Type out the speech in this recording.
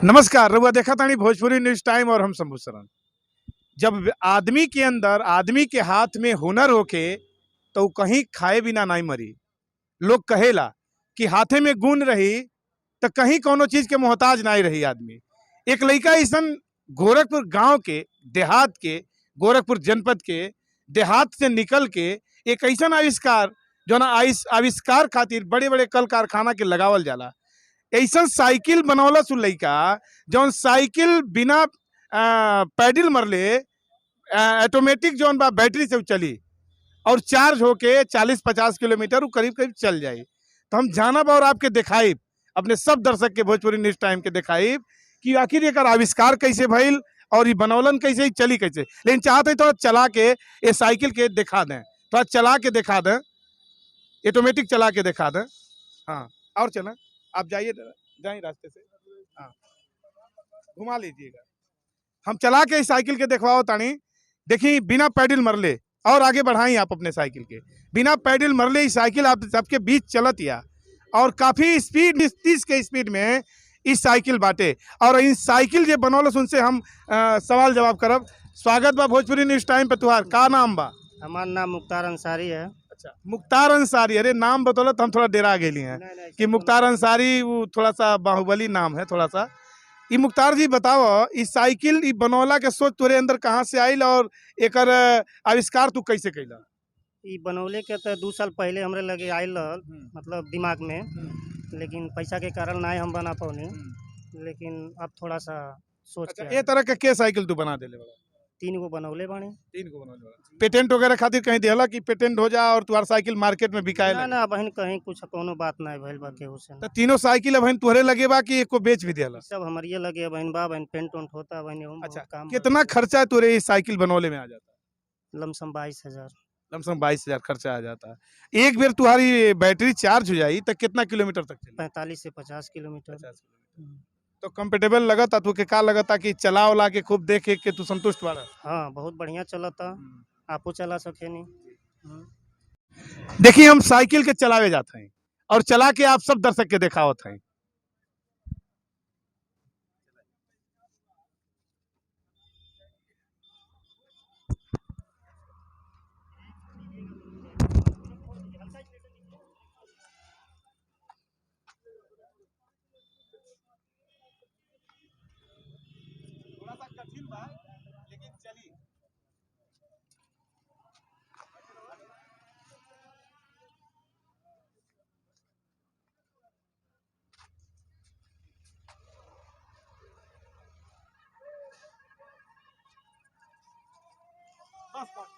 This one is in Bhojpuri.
नमस्कार, रउआ देखा तानी भोजपुरी न्यूज टाइम और हम शंभू शरण। जब आदमी के अंदर, आदमी के हाथ में हुनर होके तो उ कहीं खाए बिना नहीं मरी। लोग कहेला कि हाथे में गुण रही तो कहीं कोनो चीज के मोहताज नहीं रही आदमी। एक लड़का ऐसन गोरखपुर गांव के देहात के, गोरखपुर जनपद के देहात से निकल के एक ऐसा आविष्कार जो ना आविष्कार खातिर बड़े बड़े कल कारखाना के लगावल जाला, ऐसा साइकिल बनौलस उ लड़का जौन साइकिल बिना पैडल मरले ऑटोमेटिक जौन बा बैटरी से उ चली और चार्ज होके 40-50 किलोमीटर उ करीब करीब चल जाई। तो हम जानब और आपके दिखाइब, अपने सब दर्शक के भोजपुरी न्यूज टाइम के दिखाइब कि आखिर एकर आविष्कार कैसे भइल और ये बनौलन कैसे, ई चली कैसे। लेकिन चाहते थोड़ा चला के ये साइकिल के दिखा दें, थोड़ा चला के दिखा दें, ऑटोमेटिक चला के दिखा दें। हाँ, और चलें, आप जाइए, जाइए रास्ते से, हाँ घुमा लीजिएगा। हम चला के इस साइकिल के दिखवाओ तानी, देखी बिना पैडल मरले, और आगे बढ़ाई आप अपने साइकिल के, बिना पैडल मरले इस साइकिल आप सबके बीच चलत या और काफ़ी स्पीड 30 के स्पीड में इस साइकिल बाटे। और इन साइकिल जो बनौलस उनसे हम सवाल जवाब करब। स्वागत बा भोजपुरी न्यूज टाइम पे। तुहार का नाम बा? हमार नाम मुख्तार अंसारी है। अच्छा, मुख्तार अंसारी। अरे नाम बतौलत हम थोड़ा डेरा गेली हैं कि मुख्तार अंसारी वो थोड़ा सा बाहुबली नाम है थोड़ा सा। ई मुख्तार जी बताओ, ई साइकिल ई बनौला के सोच तोरे अंदर कहाँ से आइल और एकर आविष्कार तू कैसे कैला? ई बनौले के तो 2 साल पहले हमरे लगे आयल रहल, मतलब दिमाग में, लेकिन पैसा के कारण ना हम बना पौनी, लेकिन अब थोड़ा सा सोच अच्छा, के ए तरह के साइकिल तू बना देले बड़ा? 3 गो बनौले बानी। 3 गो बनौले बड़ा। पेटेंट वगैरह खातिर कहीं देहला कि पेटेंट हो जा और तुम्हार साइकिल मार्केट में बिकाए ना लगे? ना बहन, कहीं कुछ कोनो बात नहीं भइल बा केहू से। तो तीनों साइकिल अब तुहरे लगे बा कि एको बेच भी देहला? सब हमारे लगे बहन बा, बहन पेंट उंट होता बहन, एहू में अच्छा, बहुत काम बा। कितना खर्चा तुरे इस साइकिल बनौले में आ जाता? लमसम 22,000। लमसम 22,000 खर्चा आ जाता है। एक बेर तुम्हारी बैटरी चार्ज हो जाई तो कितना किलोमीटर तक चली? 45 से 50 किलोमीटर। 50 किलोमीटर। तो कंफर्टेबल लगता तू के का लगता कि चला उला के खूब देख के तू संतुष्ट बाड़ा? हाँ, बहुत बढ़िया चलता, आपो चला सकेनी। देखिए हम साइकिल के चलावे जाते हैं और चला के आप सब दर्शक के दिखावत हैं। थोड़ा सा कठिन बा लेकिन चली। बस बस।